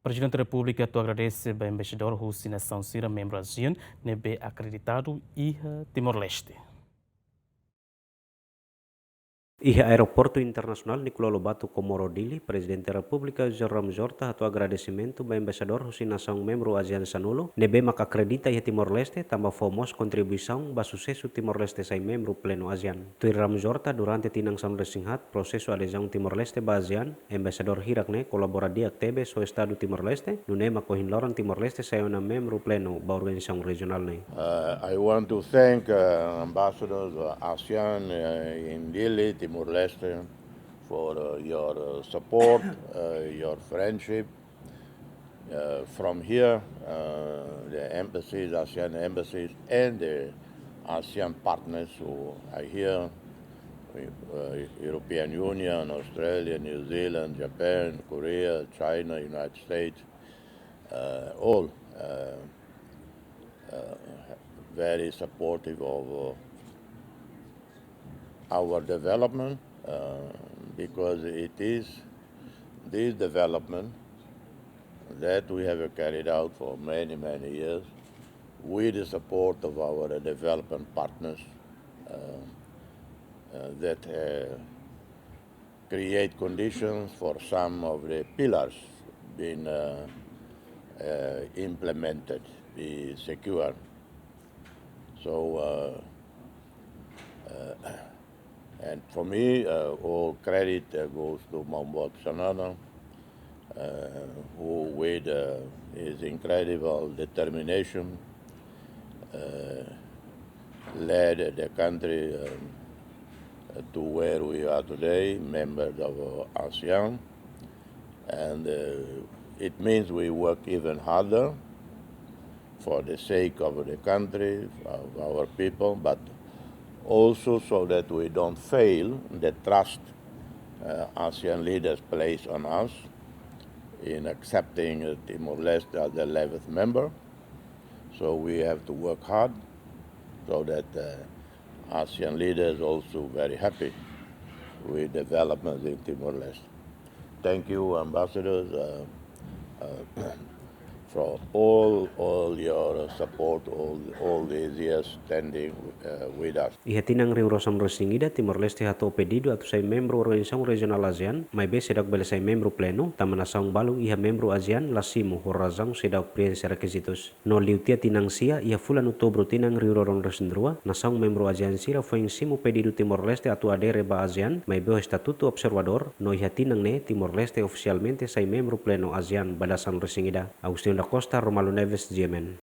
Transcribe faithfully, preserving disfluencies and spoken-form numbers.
Prezidente Repúblika atu agradese ba embaixadór husi nasaun sira membru ASEAN ne'ebé akreditadu iha Timor-Leste. Iha Aeroportu Internasionál Nicolau Lobato, Comoro, Dili, Prezidente Repúblika José Ramos Horta hato'o agradesimentu ba embaixadór husi nasaun membru ASEAN sanulu ne'ebé mak akredita iha Timor-Leste, tanba fó mós kontribuisaun ba susesu Timor-Leste sai membru plenu ASEAN. Tuir Ramos Horta, durante tinan sanulu-resin-haat prosesu adezaun Timor-Leste ba ASEAN, embaixadór hirak-ne'e kolabora di'ak tebes ho Estadu Timor-Leste, nune'e mak ohin loron Timor-Leste sai ona membru plenu ba organizasaun rejionál ne'e. Uh, I want to thank uh, ambassadors of ASEAN uh, in Dili, Timor-Leste, for uh, your uh, support, uh, your friendship. Uh, from here, uh, the embassies, ASEAN embassies, and the ASEAN partners who are here, uh, European Union, Australia, New Zealand, Japan, Korea, China, United States, uh, all uh, uh, very supportive of uh, our development uh, because it is this development that we have carried out for many, many years with the support of our development partners uh, uh, that uh, create conditions for some of the pillars being uh, uh, implemented be secure. So, uh, uh, and for me, uh, all credit uh, goes to Maubot Xanana, uh, who, with uh, his incredible determination, uh, led the country um, to where we are today, members of uh, ASEAN. And uh, it means we work even harder for the sake of the country, of our people, but also so that we don't fail the trust uh, ASEAN leaders place on us in accepting uh, Timor-Leste as the eleventh member. So we have to work hard so that uh, ASEAN leaders also very happy with developments in Timor-Leste. Thank you, ambassadors, uh, uh, for all all your support all all these years standing uh, with us. Iha tinan rihun rua sanulu-resin-ida, Timor-Leste hato'o pedidu atu sai membru organizasaun rejionál ASEAN, maibé seidauk bele sai membru plenu, tanba nasaun balu iha membru ASEAN la simu ho razaun seidauk prienxe rekizitus. No liu tiha tinan sia, iha fulan Outubru tinan rihun rua ruanulu-resin-rua, nasaun membru ASEAN sira foin simu pedidu Timor-Leste atu adere ba ASEAN, maibé ho estatutu observadór, no iha tinan ne'e Timor-Leste ofisialmente sai membru plenu ASEAN ba dala sanulu-resin-ida. Agostinho da Costa, Romaldo Neves, G M N.